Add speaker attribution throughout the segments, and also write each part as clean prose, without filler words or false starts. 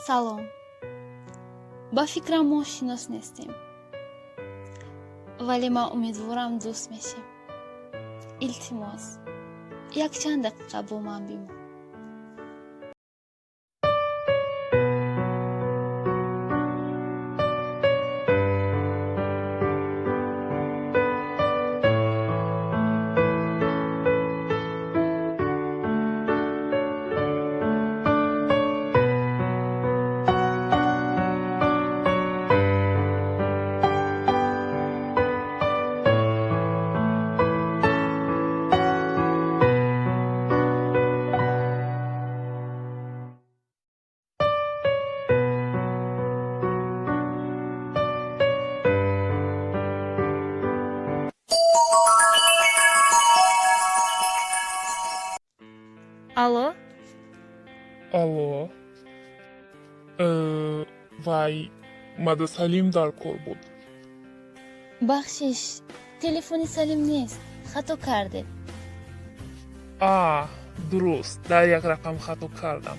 Speaker 1: Салом. Ба фикрам, мо шинос нестем, вале ман умедворам, дӯст мешем. Илтимос, якчанд дақиқа бо ман бимон. Алло.
Speaker 2: Алло. Вай, мада Салим дар кор буд.
Speaker 1: Бахшиш, телефони Салим нест, хато кардед.
Speaker 2: А, дуруст, дар як рақам хато кардам.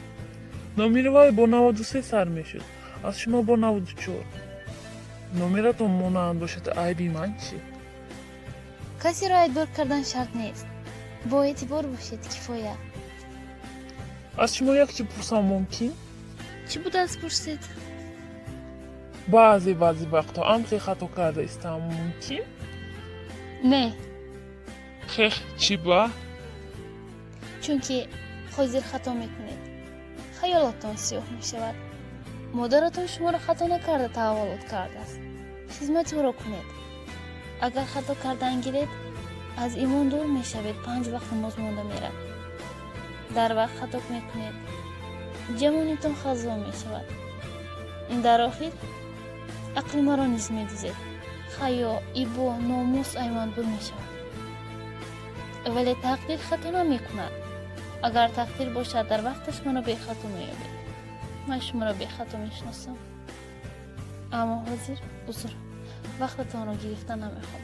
Speaker 2: Номери вай бо 93 сар мешуд, аз шумо бо 94. Номератон монанд бошад, айби ман чӣ?
Speaker 1: Касеро айбдор кардан шарт нест, бо эътибор бошед, кифоя.
Speaker 2: Аз шумо як чӣ пурсам мумкин?
Speaker 1: Чӣ будааст, пурсед.
Speaker 2: Баъзе вақтҳо амқи хато карда истам мумкин?
Speaker 1: Не.
Speaker 2: Хех, чӣ ба?
Speaker 1: Чунки ҳозир хато мекунед, хаёлотон сиёҳ мешавад. Модаратон шуморо хато накарда таваллуд кардааст, хизмати ӯро кунед. Агар хато кардан гиред, аз имон дур мешавед, панҷ вақт намоз монда меравад. Дар вақт хато мекунед, ҷавонитон хазон мешавад. Дар охир ақли маро низ медузед, ҳаё, ибо, номус айман дур мешавад. Вале тақдир хато намекунад. Агар тақдир бошад, дар вақташ маро бехато меёбед. Ман шуморо бехато мешиносам. Аммо ҳозир узр, вақтатонро гирифта намехоҳам.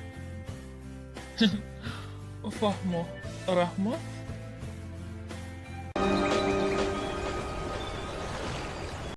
Speaker 2: Фаҳмо, раҳмат.